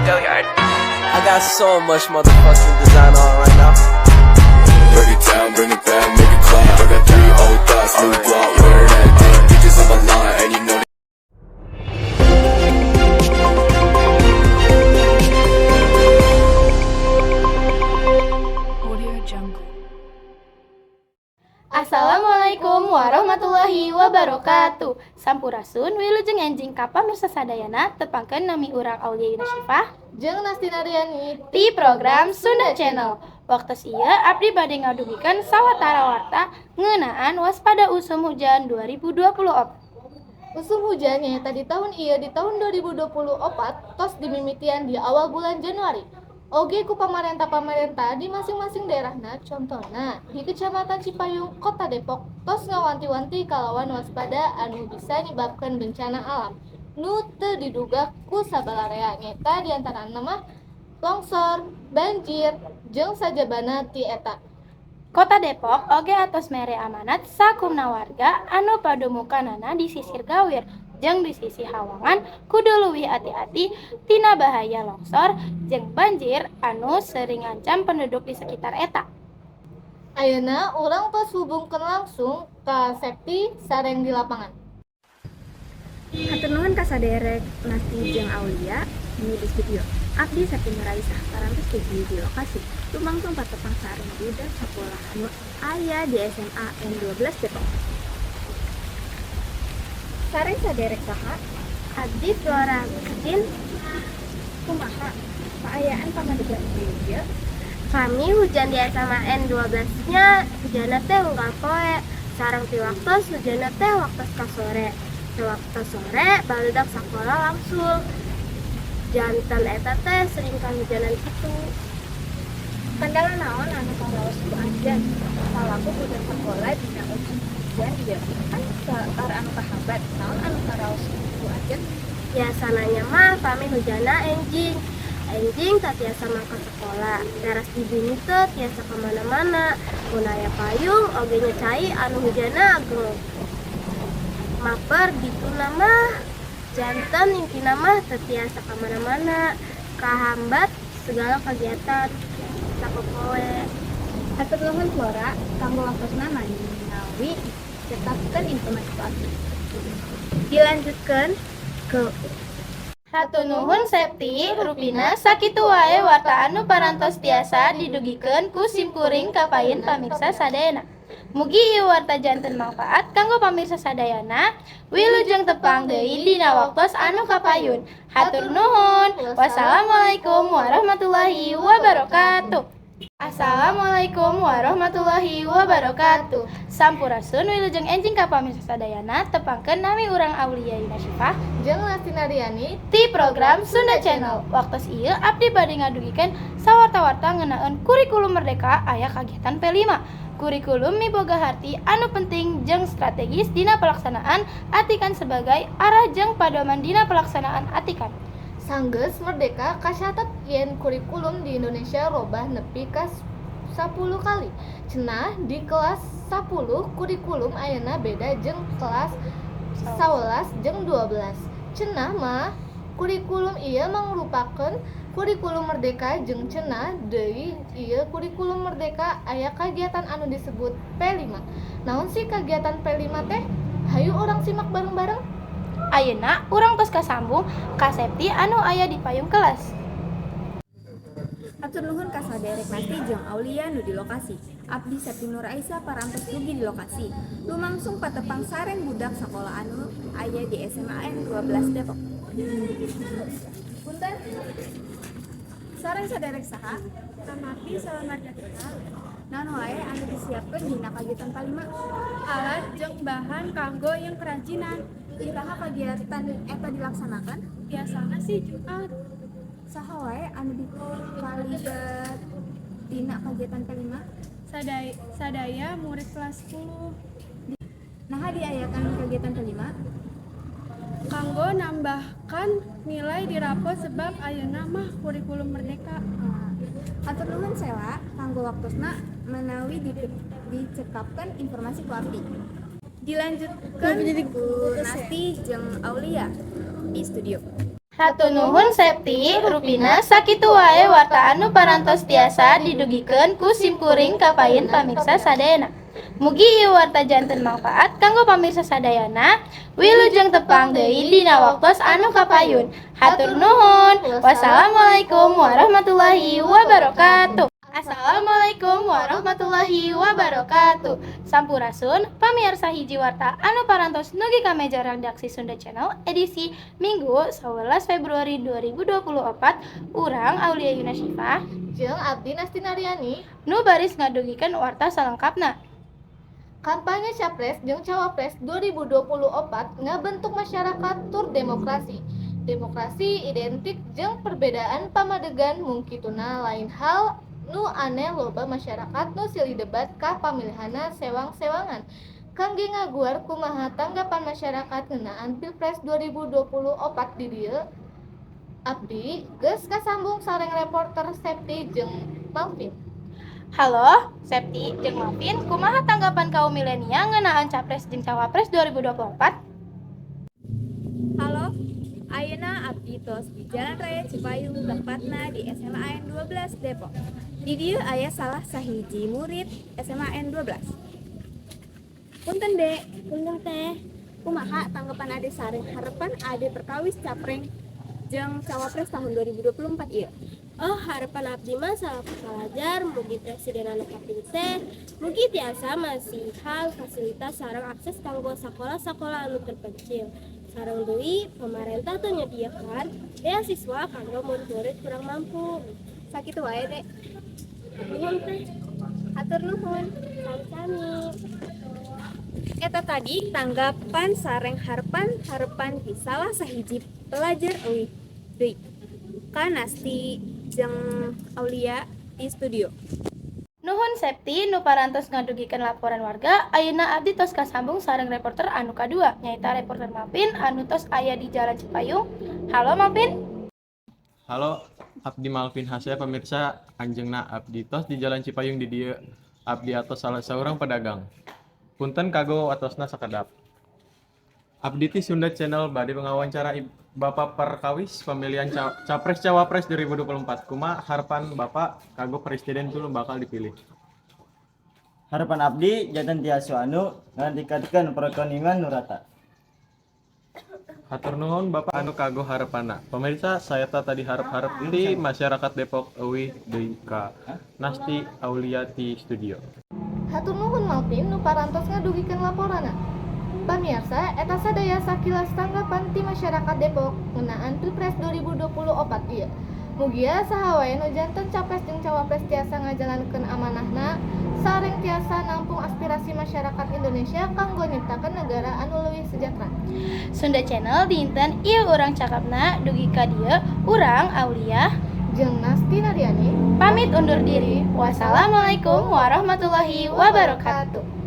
Hilliard. I got so much motherfucking design on right now. Break it down, bring it back, make it clap. I got three old thoughts, new guap, wear that thing. Bitches on my line, and you know. Audio Jungle. Assalamualaikum warahmatullahi wabarakatuh. Sampurasun, wilujeng enjing ka pamirsa sadayana. Tepangkeun, nami urang Aulia Yuna Syifah jeung Nastina Riani di program Sunda Channel. Waktu ieu abdi bade ngadugikeun sawatara warta ngeunaan waspada usum hujan 2024. Usum hujan nyaeta di tahun ieu, di tahun 2024, tos dimimitian di awal bulan Januari. Oge ku pamarentah-pamarentah di masing-masing daerahna, contohna di Kecamatan Cipayung, Kota Depok, tos ngawanti-wanti kalawan waspada anu bisa nyebabkeun bencana alam nu teu diduga ku sabalarea, nyaeta diantarana mah longsor, banjir, jeung sajabana ti eta. Kota Depok oge atos mere amanat sakumna warga anu padumukanana di sisir gawir jeung di sisi hawangan kudu leuwih ati-ati tina bahaya longsor jeung banjir anu sering ngancam penduduk di sekitar eta. Ayeuna urang tos hubungkeun langsung ka Septi sareng di lapangan. Hatur nuhun ka saderek Nasti jeung Aulia di studio. Abdi Septi Nuraisah parantos dugi di lokasi. Lumangsung patepang sareng budak sakola anu aya di SMA N12 Depok. Sareng saderek saha? Abdi Flora Agustin. Kumaha kaayaan pamadegan ieu? Kami hujan di SMAN 12 nya, hujanna teh unggal poe sareng piwaktos hujanna teh waktos ka sore. Teu waktos sore barudak sakola langsung, janten eta teh sering kahujanan kitu. Kendala naon anu karaos ku anjeun salaku budak sakola dina usum hujan ieu? Kan seueur anu kahambat, naon anu karaos ku anjeun? Biasana mah pami hujanna enjing enjing teu tiasa mangkat sekolah, teras di bumi teu tiasa kemana-mana, mun aya payung oge nya cai anu hujanna ageng maper dituna mah, janten intina mah teu tiasa kemana-mana, kahambat segala kegiatan sapopoe. Hatur nuhun Flora kanggo waktosna manawi cekapkeun informasi ku abdi. Dilanjutkeun ke Hatur nuhun Septi, rupina sakitu wae warta anu parantos tiasa didugikeun ku simkuring ka payun pamirsa sadayana. Mugi ieu warta janten manfaat kanggo pamirsa sadayana. Wilujeng tepang deui dina waktos anu kapayun. Hatur nuhun. Wassalamualaikum warahmatullahi wabarakatuh. Assalamualaikum warahmatullahi wabarakatuh. Sampurasun, wilujeng enjing ka pamirsa sadayana. Tepangkeun, nami urang Aulia Yuna Syifah jeung Nastina Riani ti program Sunda Channel. Waktos ieu abdi bade ngadugikeun sawarta-warta ngeunaan kurikulum merdeka aya kagiatan P5. Kurikulum miboga harti anu penting jeung strategis dina pelaksanaan atikan sebagai arah jeung padoman dina pelaksanaan atikan. Sanggeus merdeka kacatet yen kurikulum di Indonesia robah nepi ka 10 kali. Cenah di kelas 10 kurikulum ayeuna beda jeung kelas 11 jeung 12. Cenah mah kurikulum ieu mangrupakeun kurikulum merdeka, jeung cenah deui ieu kurikulum merdeka aya kagiatan anu disebut P5. Naon sih kagiatan P5 teh? Hayu urang simak bareng-bareng. Ayeuna urang tos kasambung ka Septi anu aya di payung kelas. Hatur nuhun ka saderek Nasti jeung Aulia nu di lokasi. Abdi Septi Nur Aisyah parantos dugi di lokasi. Lumangsung patepang sareng budak sakola anu aya di SMAN 12 Depok. Punten. Sareng saderek saha? Kamapi Salamargatika. Naon wae anu disiapkeun dina kagiatan palima? Alat jeung bahan kanggo yang kerajinan. Iraha kagiatan eta dilaksanakan? Biasana sih Jumat. Saha wae anu dikalibat dina kagiatan kelima? Sadaya murid kelas 10. Naha diayakan kegiatan kelima? Kanggo nambahkan nilai di rapot sebab ayeuna mah kurikulum merdeka. Hatur nuhun Sela kanggo waktosna manawi dicekapkeun informasi ku abdi. Dilanjutkeun ku Nasti jeung Aulia di studio. Hatur nuhun Septi, rupina sakitu wae warta anu parantos tiasa didugikeun ku simkuring ka payun pamirsa sadayana. Mugi ieu warta janten mangfaat kanggo pamirsa sadayana. Wilujeng tepang deui dina waktos anu kapayun. Hatur nuhun. Wassalamualaikum warahmatullahi wabarakatuh. Assalamualaikum warahmatullahi wabarakatuh. Sampurasun, pamiarsa, hiji warta anu parantos nugi ka meja redaksi Sunda Channel edisi Minggu 11 Februari 2024, urang Aulia Yuna Syifa Jeung Abdi Nasti Nariani nu baris ngadugikeun warta salengkapna. Kampanye Capres jeung Cawapres 2024 ngabentuk masyarakat tur demokrasi. Demokrasi identik jeung perbedaan pamadegan, mungkituna lain hal nu aneh loba masyarakat nu silih debat ka pamilihanna sewang-sewangan. Kangge ngaguar kumaha tanggapan masyarakat ngeunaan Pilpres 2024 di dieu, abdi geus kasambung sareng reporter Septi jeung Malvin. Halo, Septi jeung Malvin, kumaha tanggapan kaum milenial ngeunaan Capres jeung Cawapres 2024? Halo, ayeuna abdi tos di Jalan Raya Cipayung, tepatna di SMAN 12 Depok. Di dieu aya salah sahiji murid SMAN 12. Punten, Dek. Punten, Teh. Kumaha tanggapan Ade sareng harapan Ade perkawis capres jeung cawapres tahun 2024 ieu? Oh, harapan abdi mah salaku palajar mugi presiden anu kapilih teh mugi tiasa masihan fasilitas sareng akses kanggo sakola-sakola anu terpencil. Sareng deui pemerintah tuh nyediakan beasiswa kanggo murid-murid kurang mampu. Sakitu wae, Dek. Nuhun, Teh. Hatur nuhun. Sami-sami. Eta tadi tanggapan sareng harapan-harapan di salah sahiji pelajar euwih deui. Ka Nasti jeung Aulia di studio. Nuhun Septi nu parantos ngadugikeun laporan warga. Ayeuna abdi tos kasambung sareng reporter anu kadua, nyaeta reporter Malvin anu tos aya di Jalan Cipayung. Halo, Malvin. Halo, Abdi Malvin Hasya, pemirsa, anjeunna abdi tos di Jalan Cipayung. Di dieu abdi atos salah seorang pedagang. Punten kanggo watosna sakedap. Abdi ti Sunda Channel bade ngawawancara Bapak perkawis pemilihan Capres Cawapres 2024. Kumaha harapan Bapak kanggo presiden nu bakal dipilih? Harapan abdi janten tiasa anu ngalangtingkatkeun perekonomian nu rata. Hatur nuhun Bapak anu kanggo harapanna. Pemirsa, saeta tadi harap-harap ti masyarakat Depok. Euwih deui ka Nasti, Aulia ti studio. Hatur nuhun Malvin nu parantos ngadugikeun laporanna. Pamiarsa, eta sadaya sakilas tanggapan ti masyarakat Depok ngeunaan Pilpres 2024 ieu. Mugia saha wae nu janten capres jeung cawapres tiasa ngajalankeun amanahna sareng tiasa nampung aspirasi masyarakat Indonesia kanggo nyiptakeun negara anu leuwih sejahtera. Sunda Channel dinten ieu urang cakapna dugi ka dieu. Urang Aulia jeung Nasti Nariani pamit undur diri. Wassalamualaikum warahmatullahi wabarakatuh.